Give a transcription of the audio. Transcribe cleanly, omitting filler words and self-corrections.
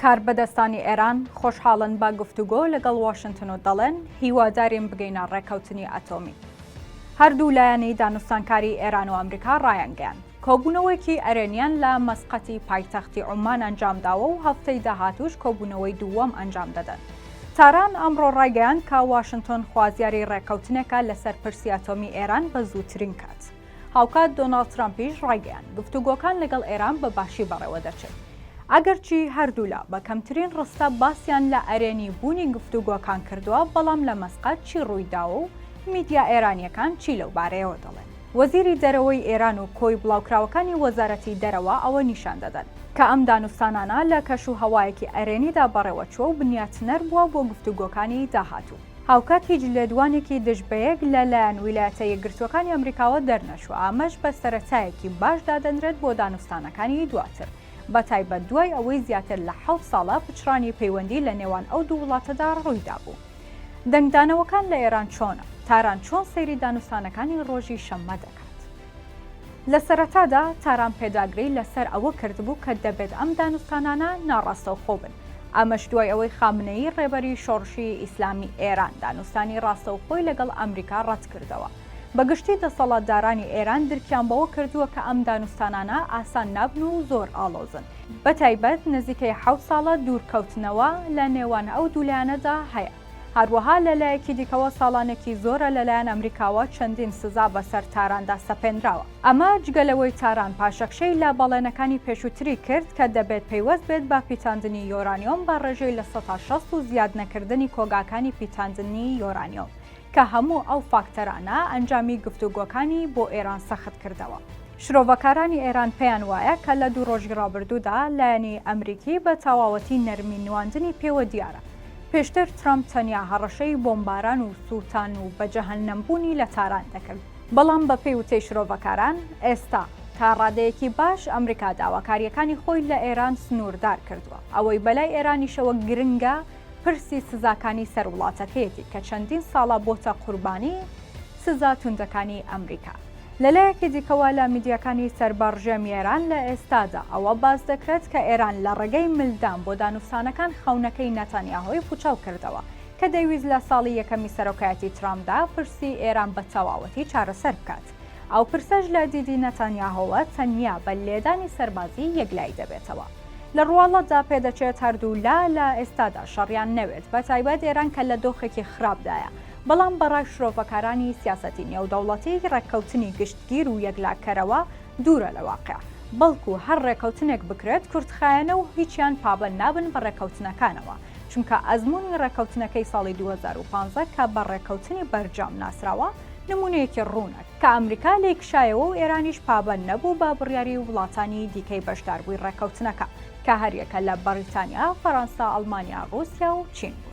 کاربەدەستانی ئێران خۆشحاڵن بە گفتوگۆ لەگەڵ واشنتن و دەڵێن هیوادارین بگەینە ڕێککەوتنی ئەتۆمی. هەردوو لایەنی دانوستانکاری ئێران و ئەمریکا ڕایانگەیاند، کۆبوونەوەیەکی ئەرێنیان لە مەسقەتی پایتەختی عومان ئەنجامداوە و هەفتەی داهاتووش کۆبوونەوەی دووەم ئەنجام دەدەن. تاران ئەمڕۆ ڕایگەیاند کە واشنتۆن خوازیاری ڕێککەوتنێکە لەسەر پرسی ئەتۆمی ئێران بە زووترین کات. هاوکات دۆناڵد ترەمپیش ڕایگەیاند، گفتوگۆکان لەگەڵ ئێران بە باشی بەڕێوەدەچن. ئەگەرچی هەردوولا بە کەمترین ڕستە باسیان لە ئەرێنی بوونی گفتوگۆکان کردووە، بەڵام لە مەسقەت چی ڕوویداوە و میدیا ئێرانییەکان چی لەو بارەیەوە دەڵێن؟ وەزیری دەرەوەی ئێران و کۆی بڵاوکراوەکانی وەزارەتی دەرەوە ئەوە نیشان دەدەن، کە ئەم دانوستانانە لە کەش و هەوایەکی ئەرێنیدا بەڕێوەچووە و بنیاتنەر بووە بۆ گفتوگۆکانی داهاتوو. هاوکات هیچ لێدوانێکی دژ بەیەک لە لایەن ویلایەتە یەکگرتووەکانی ئەمریکاوە دەرنەچووە، ئەمەش بە سەرەتایەکی باش دادەنرێت بۆ دانوستانەکانی دواتر، بەتایبەت دوای ئەوەی زیاتر لە حەوت ساڵە پچڕانی پەیوەندی لە نێوان ئەو دوو وڵاتەدا ڕوویدابوو. دەنگدانەوەکان لە ئێران چۆنە؟ تاران چۆن سەیری دانوستانەکانی ڕۆژی شەممە دەکات؟ لە سەرەتادا تاران پێداگری لەسەر ئەوە کردبوو کە دەبێت ئەم دانوستانانە ناڕاستەوخۆ بن، ئەمەش دوای ئەوەی خامنەیی ڕێبەری شۆڕشی ئیسلامی ئێران دانوستانی ڕاستەوخۆی لەگەڵ ئەمریکا ڕەتکردەوە. بە گشتی دەسەڵاتدارانی ئێران درکیان بەوە کردووە کە ئەم دانوستانانە ئاسان نابن و زۆر ئاڵۆزن، بەتایبەت نزیکەی حەوت ساڵە دوورکەوتنەوە لە نێوان ئەو دوو لایەنەدا هەیە. هەروەها لە لایەکی دیکەوە ساڵانێکی زۆرە لەلایەن ئەمریکاوە چەندین سزا بەسەر تاراندا سەپێنراوە. ئەمە جگە لەوەی تاران پاشەکشەی لە بەڵێنەکانی پێشووتری کرد کە دەبێت پەیوەست بێت بە پیتاندنی یۆرانیۆم بە ڕێژەی 60% و زیاد نەکردنی کۆگاکانی پیتاندنی یۆرانیۆم کە هەموو ئەو فاکتەرانە ئەنجامی گفتوگۆکانی بۆ ئێران سەخت کردەوە. شرۆڤەکارانی ئێران پێیان وایە کە لە دوو ڕۆژی ڕابردوودا لایەنی ئەمریکی بە تەواوەتی نەرمی نواندنی پێوە دیارە. پێشتر ترەمپ تەنیا هەڕەشەی بۆمباران و سووتان و بەجەهەننەمبوونی لە تاران دەکرد، بەڵام بەپێی وتەی شرۆڤەکاران، ئێستا تا ڕادەیەکی باش ئەمریکا داواکارییەکانی خۆی لە ئێران سنووردار کردووە. ئەوەی بەلای ئێرانیشەوە گرنگە پرسی سزاکانی سەر وڵاتەکەیەتی کە چەندین ساڵە بۆتە قوربانی سزا توندەکانی ئەمریکا. لەلایەکی دیکەوە لە میدیاکانی سەر بە ڕژێمی ئێران لە ئێستادا ئەوە باس دەکرێت کە ئێران لە ڕێگەی ملدان بۆ دانوستانەکان خەونەکەی ناتانیاهۆی پوچەڵ کردەوە کە دەیویست لە ساڵی یەکەمی سەرۆکایەتی ترامپدا پرسی ئێران بە تەواوەتی چارەسەر بکات. ئەو پرسەش لە دیدی ناتانیاهۆوە تەنیا بە لێدانی سەربازی یەکلایی دەبێتەوە. لە ڕواڵەتدا پێدەچێت هەردوو لا لە ئێستادا شەڕیان نەوێت، بەتایبەت ئێران کە لە دۆخێکی خراپدایە، بەڵام بە ڕای شرۆڤەکارانی سیاسەتی نێودەوڵەتی ڕێککەوتنی گشتگیر و یەکلاکەرەوە دوورە لە واقیع، بەڵکو هەر ڕێکەوتنێک بکرێت کورتخایەنە و هیچیان پابەند نابن بە ڕێکەوتنەکانەوە، چونکە ئەزموونی ڕێکەوتنەکەی ساڵی 2015 کە بە ڕێکەوتنی بەرجام ناسراوە نموونەیەکی ڕوونە کە ئەمریکا لێی کشایەوە و ئێرانیش پابەند نەبوو بە بڕیاری وڵاتانی دیکەی بەشداربووی ڕێکەوتنەکە کە هەریەکە لە بەڕیتانیا، فەرەنسا، ئەڵمانیا، ڕووسیا و چین بوون.